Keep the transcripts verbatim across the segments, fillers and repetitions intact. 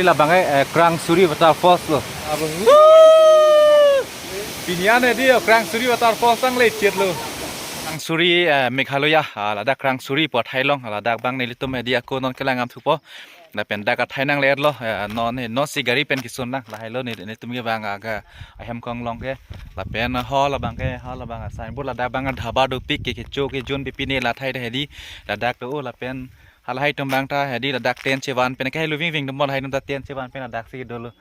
Labang ke, eh, Krangsuri Waterfalls lo. Pini an hedi, oh, Krangsuri Waterfalls tang le chet lo. Krangsuri, eh, Meghalaya, ah, ladak Krangsuri pu athai along, ladak abang nelitum hedi ako non kelang damthupo. Lapen dak athai nanglet lo, eh, non, eh, non si gari pen kesun nang, lahai lo ne, netum kevang aga ahem konglong ke. Lapen ho labang ke, ho labang a signboard ladak abang dhaba dopik ke kecho kejun pipine la athai ta hedi. Ladak to, oh, lapen halahai atum abang ta hedi ladak tent chevan pen ke helo vingving atum lahai atum ta tent chevan pen ladak si dolo.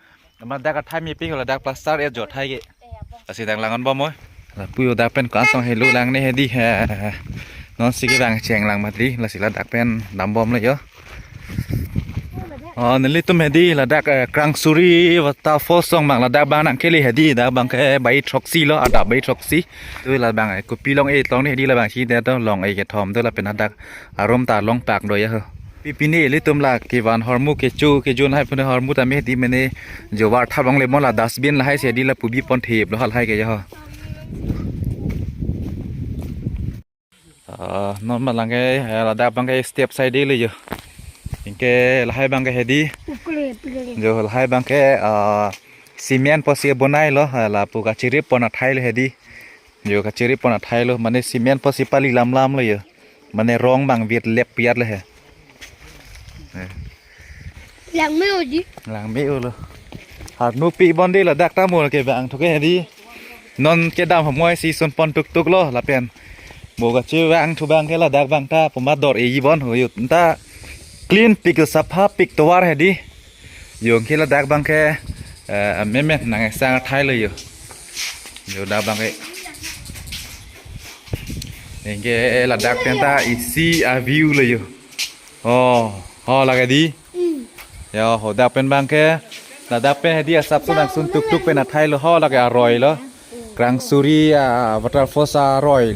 Amat dak athai mepik ladak plaster e jo athai ke. Lasi dak lang-an bom oi. Lapu yo dak pen ko-an song helo lang ne hedi he. Non si kevang cheng lang mati, lasi ladak pen dambom le yo. Oh, nelitum hedi ladak, eh, Krangsuri Waterfalls song abang ladak abang nangkele hedi, dak abang ke bai throksi lo, adap bai throksi. Tu labang, eh, kopi long e tong ne hedi labang si de to long e kethom tu lapen hadak arum ta long pak do ya ho. Pipine ilitum la kevan ahormu kecho kejun hai pune ahormu tame hedi mane jovar thap longle mo, la dustbin lahai si hedi lapu bipon thip lo halahai ke ya ho. Ah, non malang ke, eh, ladak abang ke step side lo yo. Anke lahai abang ke hedi. Ukle, ukle. Jo lahai abang ke, ah, cement pusi bonai lo, eh, lapu kachirip pon athai lo hedi. Jo kachirip pon athai lo, mane cement pusi pali lam lam lo yo. Mane rong abang vit lep piat le he. Eh. Lang me-o ji. Lang me-o lo. Harnu pi bon di ladak ta mo kevang thu ke hedi. Non kedam hamoi si sun pon tuk tuk lo lapen. Mo kachevang thu abang ke ladak abang ta pu amat dor e ji bon ho yo ta. Clean pik sapha pik tovar hedi. Yo anke ladak abang ke, eh, memen nang sang athai lo yo. Yo dak abang ke. Anke ladak pen ta isi a view lo yo. Oh, ho lake di. Hmm. Ya, ho dak pen abang ke. Ladak pen hedi asap sun nang sun tuk tuk pen athai lo, ho lake aroi lo. Krangsuri, ah, Waterfalls aroi.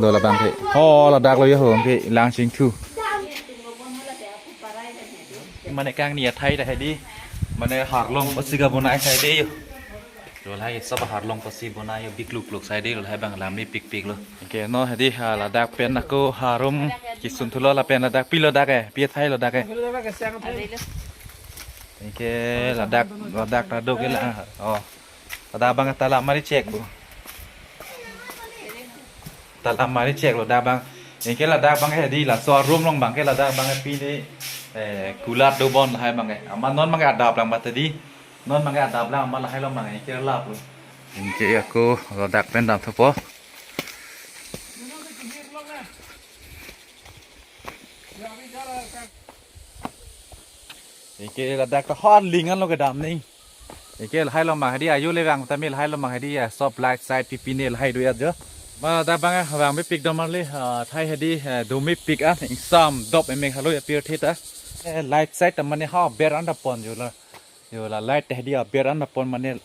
Lo labang ke. Ho ladak lo yo ho ke lang chingthu. Mane kangni athai ta hedi. Mane harlong pusi kebonai athai de yo. Lo lahai sop harlong pusi bonai yo, bikluk kluk side lo lahai abang lam mepik pik lo. Anke non hedi ha ladak pen ako arum kesun thu lo lapen ladak pi lo dak e, pi athai lo dak e. Anke ladak, ladak ta do ke la. Oh. Ladak abang ta lam mari chek bu. Ta lam mari chek lo dak abang. Anke ladak abang hedi laso arum along abang ke ladak abang pine, eh, kulat do bon lahai abang ke. Amat non abang adap lang mati di. Non abang adap lang amat lahai along abang ke lap lo. Anke ako ladak pen damthupo. Anke ladak ta hon lingan lo kedam ni. Anke lahai along abang hedi ayo le vang tame lahai along abang hedi ya sop light side pipine lahai do ya jo. Amat dak abang vang mepik dom marli, ah, athai hedi, eh, do mepik an ingsam dop emek halo ya pir theta. Eh, light side ta mane ha ber an ta pon jo la. Yo la light hedi aber an pon mane,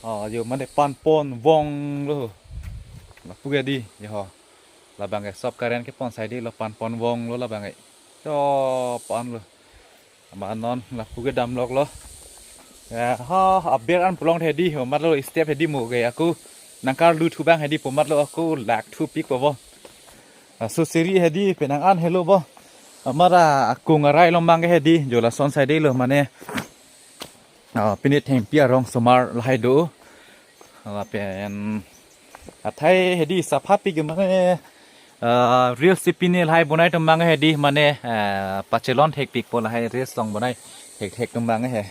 ah, yo mane pan pon vong lo. Lapu ke di, yo ho. Labang ke sop current kepon side lo pan pon vong lo labang ke. Yo pan lo. Amat non lapu ke damlok lo. Ya, ha, aber an pulote hedi, ho amat lo step hedi mo ke ako nangkarlu thu abang hedi pu amat lo ako lak thu pik po vo. Ah, so siri hedi penang an helo vo. Amat akung arai along abang ke hedi, jo lason side lo mane. Ah, pine thengpi arong osomar lahai do. Lapen athai hedi sapha pik mane, ah, reels si pine lahai bonai atum abang hedi mane, ah, pachelon thek pik po lahai reels along bonai thek thek atum abang he.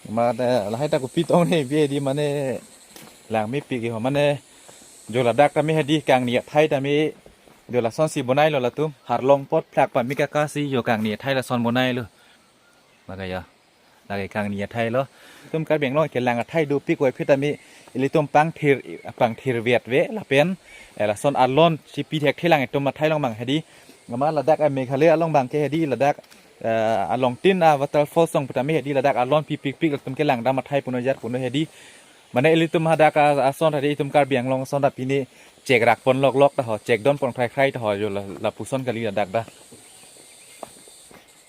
Amat, eh, lahai ta kopi tong ne bi hedi mane lang mepik ho mane jo ladak tame hedi kangni athai tame jo lason si bonai lo latum harlong apot phlak pamik akasi jo kangni athai lason bonai lo. Lake ya. Lake kangni athai lo. Itum Karbi Anglong kelang athai dopik oi aphi tame ilitum pangthir pangthir vet ve lapen, eh, lason alon chipi thek thelang itum athai along abang hedi. Amat ladak, eh, Meghalaya along abang ke hedi ladak, eh, along tin a waterfalls along pu tame hedi ladak alon pi pik pik latum kelang dam athai puno jat puno hedi. Mane ilitum hadak a, ason hedi itum Karbi Anglong ason ta pine chek rak pon lok lok ta ho, chek don pon khrai khrai ta ho jo la, lapuson kali ladak ta.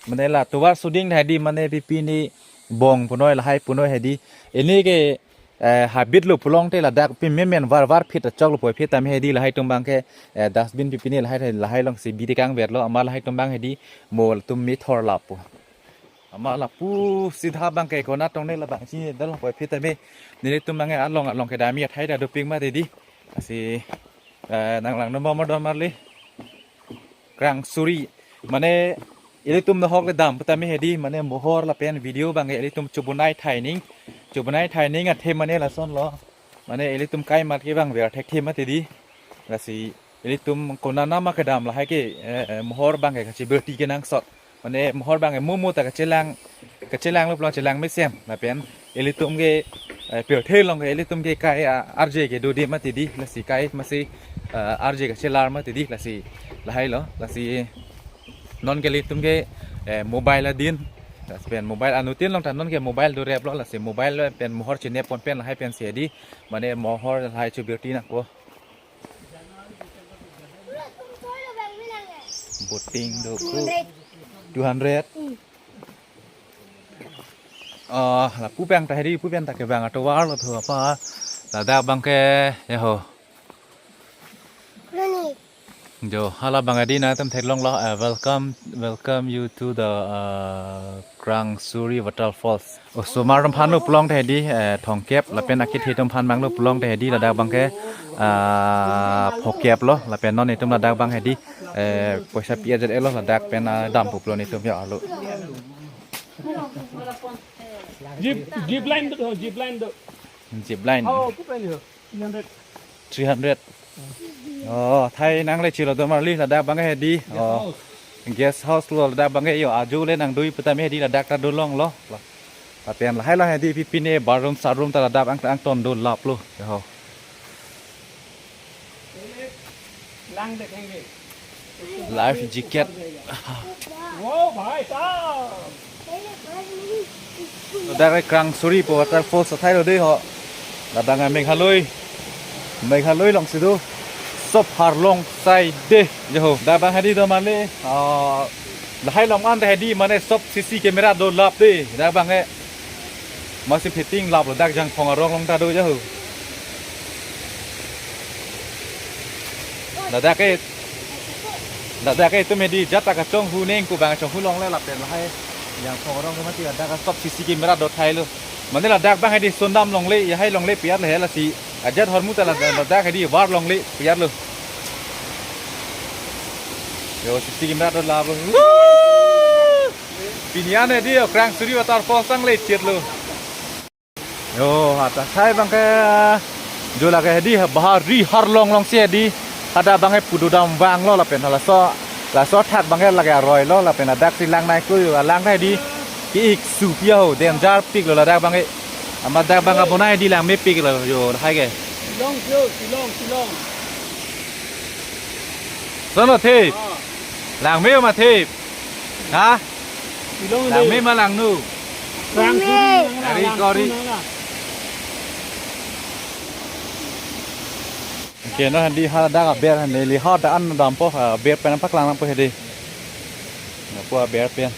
Mane la tovar suding hedi mane pipine bong punoi lahai punoi hedi. Ini ke, eh, habit lo pulote ladak pi memen var var phit achok lo poi phit tame hedi lahai atum abang ke, eh, dustbin pipine lahai lahai along si bidi kangver lo amat lahai atum abang hedi mo latum methor lapu. Amat lapu sitha abangke konat tong ne labang si dal poi phit tame. Nelitum abangke along along kedam athai ta dopik mati di. Lasi, eh, nang langdun bom do marli. Krangsuri. Mane ilitum nohok le dam pu tame hedi, mane mohor lapen video abangke ilitum chobonai thai ning. Chobonai thai ning athe mane lasonlo. Mane ilitum kai mat ke abang ver thekthe mati di. Lasi ilitum konat nama kedam lahai ke, eh, eh, mohor abangke kacheberti kenangsot. Mane mohor abangke momo ta kachelang, kachelang lo pulang chelang mesen. Lapen ilitum ke, eh, pirthe along ke ilitum ke kai, ah, arje ke dodi mati di. Lasi kai masi, eh, arje kachelar mati di. Lasi lahai lo. Lasi non ke ilitum ke, eh, mobile adin. Lapen mobile anuttin along ta non ke mobile dorep lo. Lasi mobile pen mohor chinepon pen lahai pensi di. Mane mohor lahai cheberti nangpo. Boating do ko. Two hundred. Ah, lapu abang ta hedi, pu abang ta kevang atovar lo thu apa. Ladak abangke, ya ho. Jo, hala abang hedi nangtum theklonglo, eh, welcome, welcome you to the, uh, Krangsuri Waterfalls. Osomar atum aphan lo pulote hedi, eh, thomkep, lapen akethe atum aphan abang lo pulote hedi, ladak abangke, ah, phokep lo, lapen non itum ladak abang hedi, eh, poisa pi-et-et lo, ladak pen, ah, dampo pulo itum ya alo. Zip, zip line do, zip line do. Zip line. Oh, pu pen ho. Three hundred. Three hundred. Oh, thai nangle chilo do marli ladak abangke hedi. Oh. Guest house. Guest house lo ladak abangke yo ajo le nangdui pu tame hedi ladak ta dolonglo. Lapen lahai lo hedi pipine barum sarum ta ladak ang angton dolaplo. Yo. Lang dekhenge. Life jacket. वो भाई साहब। Ladak ke Krangsuri pu waterfalls athai lo dei ho. Ladak ke Meghalaya. Meghalaya alongsi do. Sop harlong sai dei. Yo ho. Ladak abang hedi do mane. Ah, lahai along an hedi mane sop C C camera dolap dei. Ladak abangke. Masi fitting lap ladak Jangphong arong along ta do ya ho. Ladak ke, ladak ke itum hedi jat ta kachonghu neng pu abang chonghu longle lapen lahai Jangphong arong ke mati ladak ke sop C C camera do thai lo. Mane ladak abang hedi sondam longle, ya hai longle piar le lasi. Ajat hormu ta ladak, ladak hedi war longle piar lo. Yo, C C camera do lap lo. Pini an hedi yo Krangsuri waterfalls angle chet lo. Yo, hadak athai abangke, jo lake hedi bahari harlong alongsi hedi. Hadak abangke pudodam vanglo lapen laso, laso athak abangke lake aroi lo lapen hadaksi lang nai ko yo lang hedi. Ki-ik supi ho, danger pik lo ladak abangke. Amat dak abangke bonai hedi langmepik lo yo hai ke. Shillong, Shillong, Shillong. Sono the. Ah. Langme ma the. Ha? Shillong le. Langme ma langno. Langme. Ari kori. Oke, no hedi hadak aber hedi li hadak an dampo aber pen paklang dampo hedi. Napo aber pen.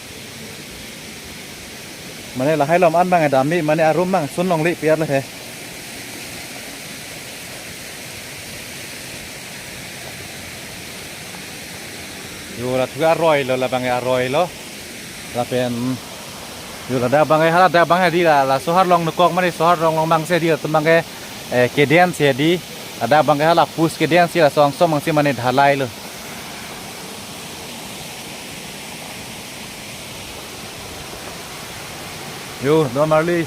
Mane lahai along an abang dam ni mane arum abang sun longle piar le he. Yo la thuga aroi lo labang aroi lo. Lapen yo ladak abangke hala dak abangke hedi la, la sohar long nukok mane sohar long long abangsi hedi latum abangke, eh, kedensi hedi. Ladak abangke hala pus kedensi la song song abangsi mane dhalai lo. Yo, do marli.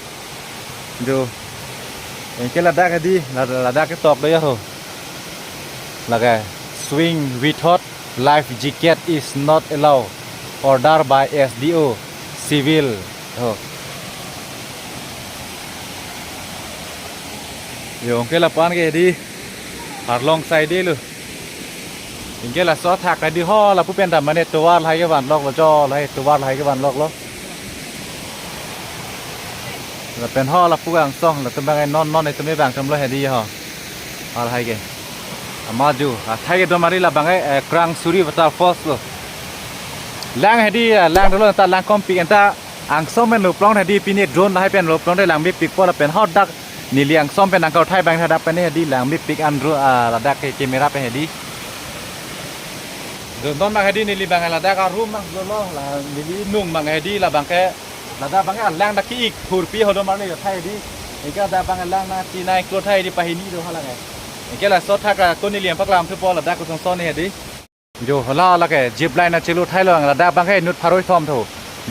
Jo. Anke ladak hedi, la-, ladak ketok do ya ho. Lake swing without life jacket is not allowed. Order by S D O, civil. Ho. Yo, anke lapu-an ke hedi. Harlong sai dei lo. Anke laso athak hedi ho lapu pen ta mane tovar lahai kevan lok lo jo lahai tovar lahai kevan lok lo. Lapen ho lapu angsong latum abangke non non itum abang atum lo hedi ho. Lahai ke. Amat jo, athai ke do marli labangke, eh, Krangsuri waterfalls lo. Lang hedi, eh, lang dolo ta lang kompik anta angsong pen loplong hedi pini drone lahai pen loplong de langmepikpo lapen hadak neli angsong pen nangkau thai abang hadak pen hedi langmepik an dro-, ah, ladak ke camera pen hedi. Don don abang hedi neli abang ladak arum abang dolo la neli nung abang hedi labangke Ladak abang alang dak ki-ik thurpi hodo marli athai di. Anke ladak abang alang nangchinai klo athai di pahini do halang eh. Anke laso athak ako neli nangpaklang thupo ladak kosonson hedi. Jo hala lake zip line nangchelo thailo ladak abang ke inut pharo kethom tho.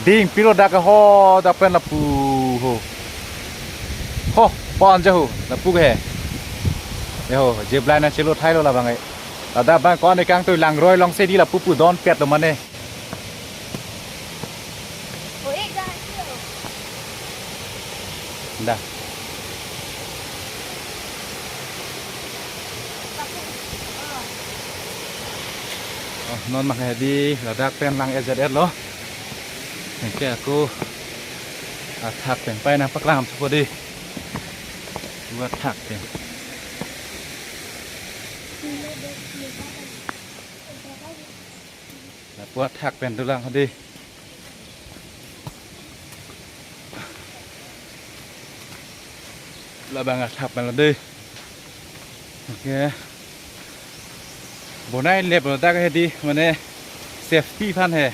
Ding pilo dak ho dak pen lapu ho. Ho pon ja ho lapu ke. Yo zip line nangchelo thailo labang ke. Ladak abang ko-an kangtui langroi alongsi di lapu pu don pet lo mane. Dah. Oh, non abang hedi ladak pen lang ejet et lo. Anke ako athak pen pai nangpaklang thupo di. Buat thak pen. Lapu athak pen dolang hedi. Labang athak pen lo dei. Anke. Bonai lep lo dak hedi mane safety aphan he.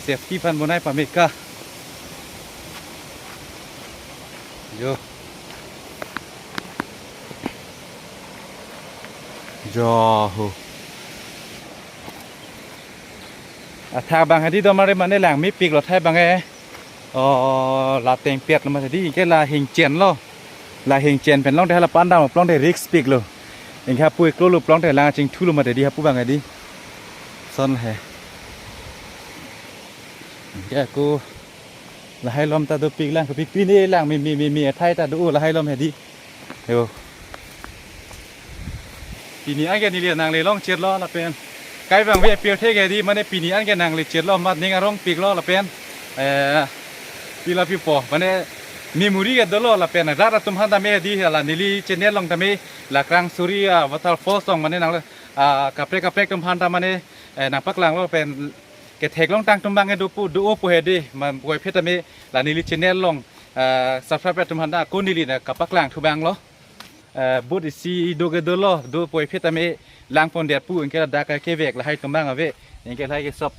Safety aphan bonai pameka. Jo. Jo ho. Athak abang hedi do mare mane lang mepik lo athai abang eh. Oh, la teng pet lo mati di, anke la hingchen lo. La hingchen pen longte hala pan dam pulote risk pik lo. Anke hapu iklo lo pulote lang chingthu lo mati di hapu abang hedi. Son he. Anke ako lahai alom ta dopik lang, pik pine lang mi mi mi mi athai ta do lahai alom hedi. Yo. Pini anke neli nangle longchirlo lapen. Kai abang ve apirthe ke di mane pini anke nangle chirlo amat ning arong piklo lapen. Eh, pila pipo mane memory ke dolo lapen rat atum aphan tame di la neli channel along tame la Krangsuri a waterfalls along mane nang, ah, kaprek kaprek atum aphan ta mane, eh, nangpaklanglo pen ketheklong tang atum abang ke dopo do-o po hedi man puvoiphit tame la neli channel along, ah, subscribe atum aphan ta ako neli nangkapaklang thu abang lo. Eh, boat isi do ke dolo, do puvoiphit tame lang pondet pu, anke ladak ke kevek lahai atum abang ave, anke lahai ke sop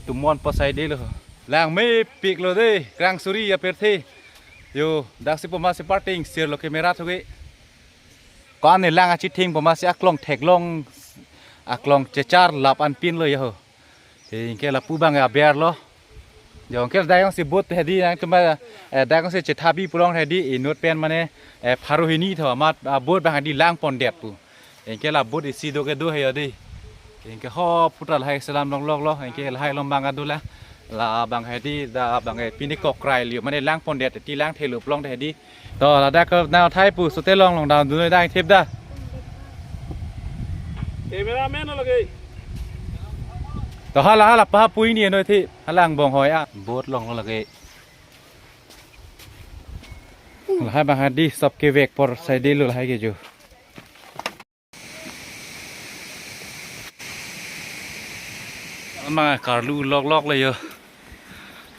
tumon pasai delo. Lang mepik lo dei, Krangsuri apirthe. Yo, daksi poma si parting, sir lo camera thuke. Ko-an ne lang achithing poma si aklong theklong, aklong chechar lap anpin lo yo. Te anke lapu abang aber lo. Jo anke dak jongsi boat hedi nangtum, eh, dak jongsi chethabi pulong hedi inut pen mane, eh, pharo hini tho amat, ah, boat abang hedi lang pondet pu. Anke la boat isi do ke do he yo di. Anke ho puta lahai selam longlok lo. Anke lahai alom abang adu la. La abang hedi dak abang eh pini kokrai liu mane lang pondet ti lang thelu pulong hedi. To ladak ke nang athai pu sote long long dam dunoi dang thip da. Cameraman lo lagi. To hala hala pa pu ini noi thi hala angbong hoi a. Boat long lo lagi. Lahai abang hedi sop kevek por sai delo lahai ke jo. Ama karlu lok lok le yo.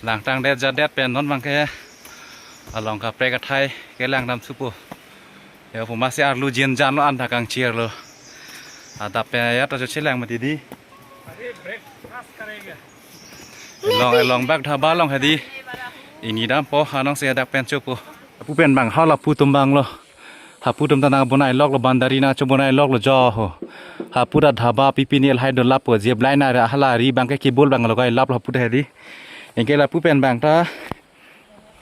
Langtang det jadet pen non abang ke along kaprek athai kelang dam thupo. Yo puma si arlu jin jan lo an thakang chir lo. Adap pen ya ta cho chelang mati di. Along along bak dhaba along hedi. Ini dampo anong si adak pen chopo. Pu pen abang hala pu atum abang lo. Hapu atum ta nang bonai lok lo bandari nang cho bonai lok lo jo ho. Hapu ta dhaba pipi ne lahai do lapo zip line na hala ari abang ke kibul abang lo kai lap lo hapu ta hedi. Anke lapu pen abang ta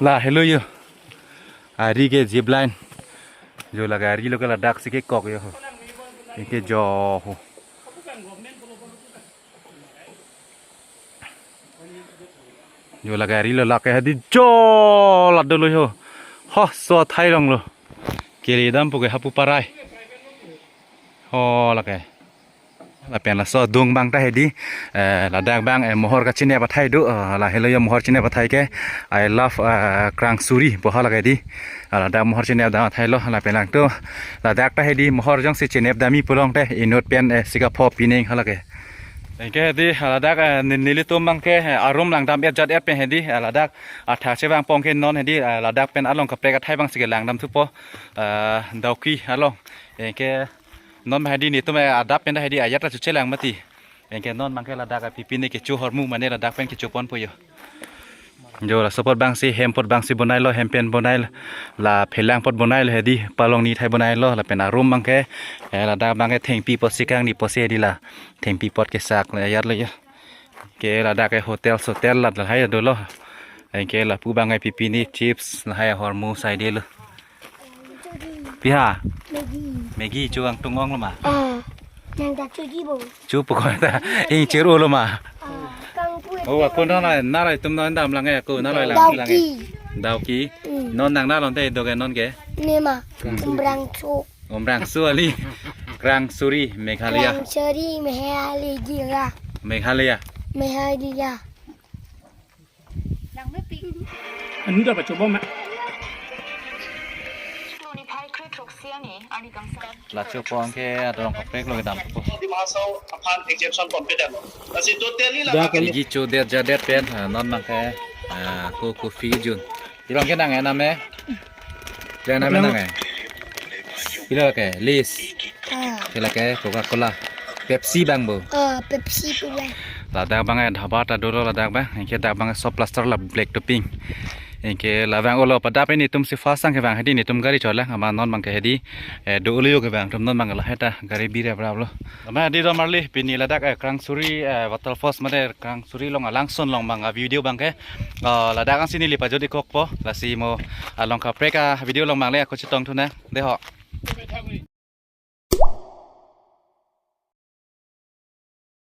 lahelo yo. Ari ke zip line. Jo lake ari lo ke ladak si kekok yo ho. Anke jo ho. Jo lake ari lo lake hedi jo la dolo ho. Ho so athai long lo. Kele dampo ke hapu parai. Ho lake. Lapen laso adung abang ta hedi. Eh, ladak abang, eh, mohor kachinep athai do. Eh, lahelo yo mohor chinep athai ke. I love, eh, Krangsuri pu hala ke di. Eh, ladak mohor chinep dam athai lo. Lapen langtum. Ladak ta hedi mohor jongsi chinep dam-i pulong te. Inut pen, eh, sikapho pining hala ke. Anke hedi, ladak, eh, ne-, nelitum abang ke, eh, arum lang dam et jat et pen hedi, eh, ladak, athak chevang pong ke non hedi, eh, ladak pen along kaprek athai abang si kelang dam thupo, eh, Dawki along. Anke non hedi netum, eh, adap pen ta hedi ajat ta chuche lang mati. Anke non abang ke ladak, eh, pipi ne kecho hormu mane ladak pen kecho ponpo yo. Jo, laso apot abangsi, hem apot abangsi bonailo, hem pen bonailo, la phelang apot bonailo hedi, palongni athai bonailo, lapen arum abangke, eh, ladak abangke thengpi apotsi kangni apotsi hedi la, thengpi apot kesak la yar lo ya. Ke ladak ke hotel, hotel la lahai dolo. Anke lapu abangke pipini chips, lahai ahormu saidelo. Pi ha? Maggi. Maggi cho ang tungong lo ma? Ah, nang ta cho di bo. Cho pokok ta. Ing chir ulo ma? Ah, kangpui. Oh, ako na na, na itum na dam lang e ako, na lang lang e. Dawki. Dawki. Hmm. Non nang na lon te do ke non ke? Ne ma, Umrangso. Umrangso ali. Krangsuri, Meghalaya. Krangsuri, Meghalaya. Meghalaya. Meghalaya. Anu da pacho bom ma. La chopon ke adorong kaprek lo kedam po. Dima Hasao aphan exemption confident. Lasi totally la. Dak kali. Igi chodet jadet pen, ah, non abangke, ah, ko coffee jun. Ilong ke nang enam e? Ilong enam e nang e? Ilong ke, Lays. Ah. Ke lake Coca-Cola. Pepsi abang bo. Ah, Pepsi pu abang. Ladak abang e dhaba ta dolo ladak abang. Anke dak abang sob plaster la black topping. Anke labang olo pada pen itum si first abangke abang hedi itum gari cholang ama non abangke hedi. Eh, do uliyo ke abang itum non abang lahai ta gari bira bra lo. Ama hedi do marli pini ladak, eh, Krangsuri, eh, waterfalls mate Krangsuri along alangsun along abang video abangke. Oh, ladak angsi neli pajut-ik kokpo, lasi mo along kaprek a video along abang le ako chetong thu na, dei ho.